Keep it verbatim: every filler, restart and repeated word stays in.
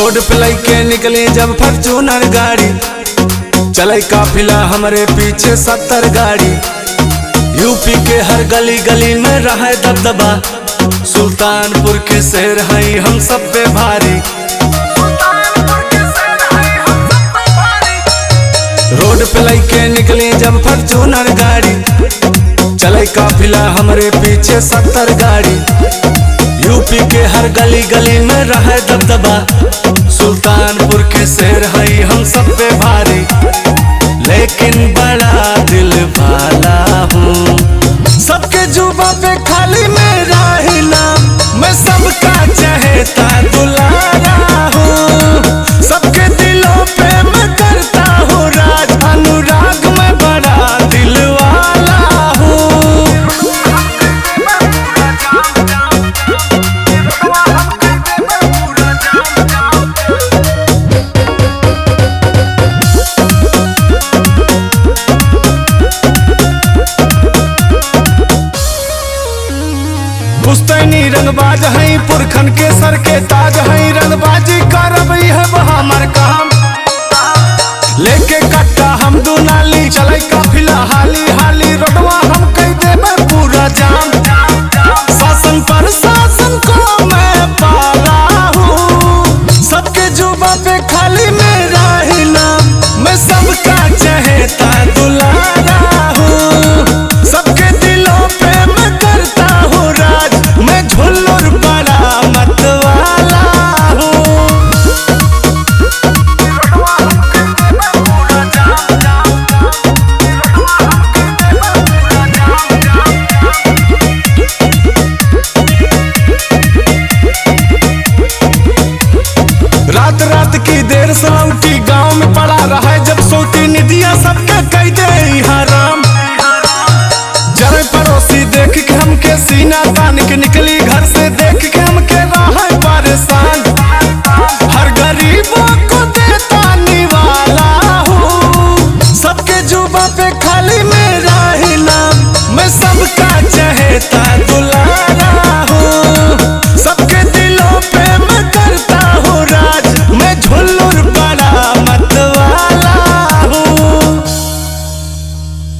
रोड पे लइके निकली जब फॉर्च्यूनर गाड़ी, चले काफिला हमरे पीछे सत्तर गाड़ी। यूपी के हर गली गली में रहे दबदबा, सुल्तानपुर के शेर हई हम सब पे भारी। रोड पे लइके निकली जब फॉर्च्यूनर गाड़ी, चले काफिला हमरे पीछे सत्तर गाड़ी। यूपी के हर गली गली में रहे दबदबा, सुल्तानपुर के शेर हई हम सब पे भारी। लेकिन बड़ा दिल वाला हूँ, सबके जुबा पे खाली मेरा ही नाम, मैं सबका चहेता दुलारा हूँ। सबके दिलों पे मैं करता हूँ राज, अनुराग मैं बड़ा दिल वाला हूँ। पुश्तैनी रंगबाज हई, पुरखन के सर के ताज हई, रंगबाजी करब इहे बा हमर काम। लेके कट्टा हम दुनाली, चलै काफिला हाली हाली, रोडवा हम कई देबे पूरा जाम। शासन प्रशासन को मैं पाला हूँ, सबके जुबा पे खाली मेरा ही नाम, मैं सबका चहेता दुलारा हूँ। सबके दिलों पे मैं करता हूँ राज, मैं झुल्लुर बड़ा मत वाला हूँ। रात रात की देर से लौटी, गाँव में पड़ा रहे जब सोती, निदिया सबके कई दे हराम। जरे पड़ोसी देख के हमके सीना तान के